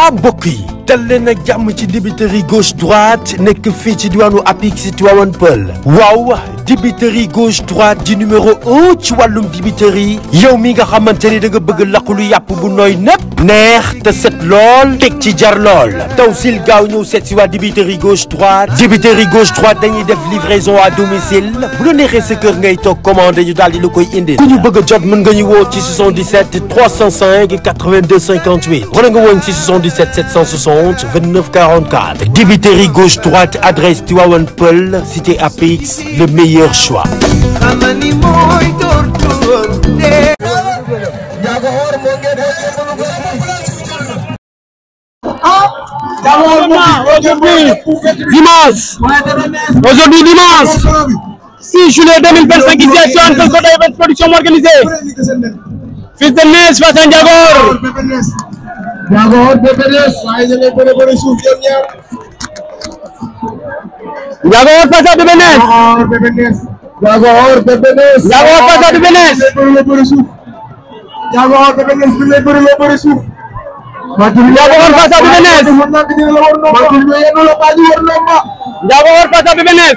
mbokk yi dal leen ak jàmm ci dibiteri gauche droite nekk fii ci diwaanu Apix Tivaouane Peulh waaw dibiteri gauche droite di numéro 1 ci wàllum dibiteri yow mi nga xamante ni da nga bëgg lakulu yàpp bu nooy nepp neex te set lool teg ci jar lool taw sil gaaw ñëw seet si waa dibiteri gauche droite dañuy def livraison à domicile bu la neexee sa kër ngay toog commandé ñu daal di la koy indil ku ñu bëgg a jot mën nga ñu woo ci 77 305 82 58 wala nga woon ci 77 760 29 44 dibiteri gauche droite adresse Tivaouane Peulh cité Apix le meilleur choix. Aujourd'hui dimanche 6 juillet 2025 ici à Tivaouane Peulh côté event production organisée Fils de Ness face à Ndiagor Ndiagor face à Bébé Ness Ndiagor face à Bébé Ness Ndiagor face à Bébé Ness Ndiagor face à Bébé Ness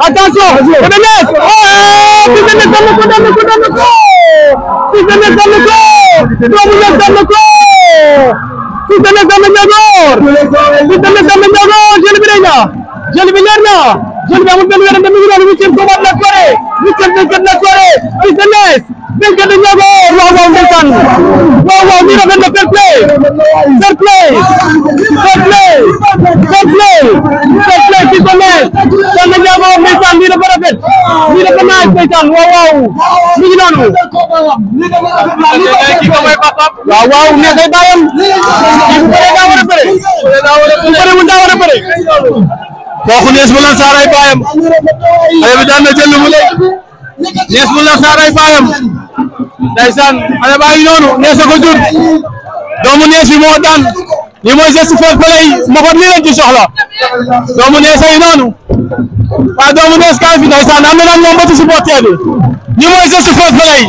attention Bébé Ness Fils de Ness daan na ko Fils de Ness daan na Ndiagor jël bi leer na jël bi amul benn wéram dem ngi doon 8e combat de la soirée 8e vainqueur de la soirée Fils de Ness vainqueur de Ndiagor waaw ndeysaan waaw ni rafet na fair play Fils de Ness daan na Ndiagor ndeysaan ni dafa rafet ni dafa naaj ndeysaan waaw mi ngi noonu waaw Ness ay baayam daa war a bëre kooku Ness bu Lansar ay baayam xale bi daan na jël mu lay Ness bu Lansar ay baayam ndeysaan xale baa ngi noonu Ness a ko jur doomu Ness bi moo daan li mooy geste fair play ma ko ni leen ci soxla doomu Ness ay noonu waa doomu Ness kaay fi ndeysaan am na moom ba ci supporter bi li mooy geste fair play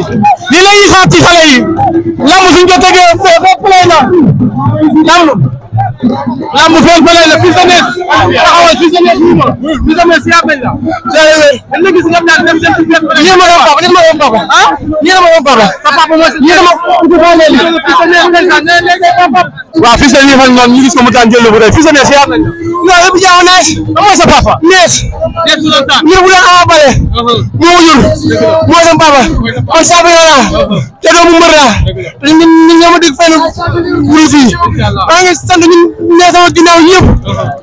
li lay xaar ci xale yi lamb suñ ko tegee fair play la lamb fair play la Fils de Ness taxawal Fils de Ness Fils de Ness yaa bañ la dañ la gis nga ñaan dem ci fair play ñi ma doon papa sa papa mo ñi ma ko falé li waaw Fils de Ness fan ñoom ñu gis ko mu daan jël bu rëy Fils de Ness yaa bañ la yëpp jaaw Ness mooy sa papa Ness ñu bu leen ama bale moo ñul mooy sa papa man sa la te doomu mbër la ñu ñama dig fenn wuri fi maa ngi sant ñun ne sama ginnaaw ñëpp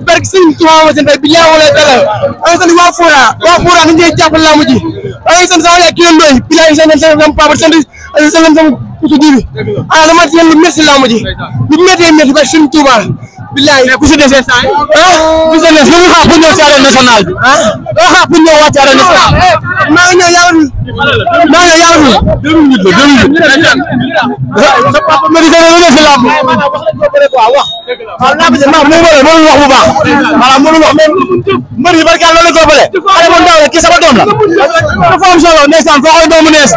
barke sëñ Tuubaa ma sant bi yaa wala dala maa ngi sant waa Fora ñu ngi jàppale laamu ji maa ngi sant sama yaay ki ndoy bi laa sant sama papa sant sama kutu dibi dama ci lu merci laamu ji lu métti ba sëñ Tuubaa billahi ku ci déssé say Fils de Ness lu xaar pour ñëw ci arène nationale bi do xaar pour ñëw wacc arène nationale ma nga ñëw yàlla 2 minutes sa papa mérité na lu ci lamb waaw lamb ji ma mo wax bu baax wala mënu wax même mbër yi barka la ko bële xale bu ndaw la ki sama doom la dafa am solo ndeysaan foo koy doomu Ness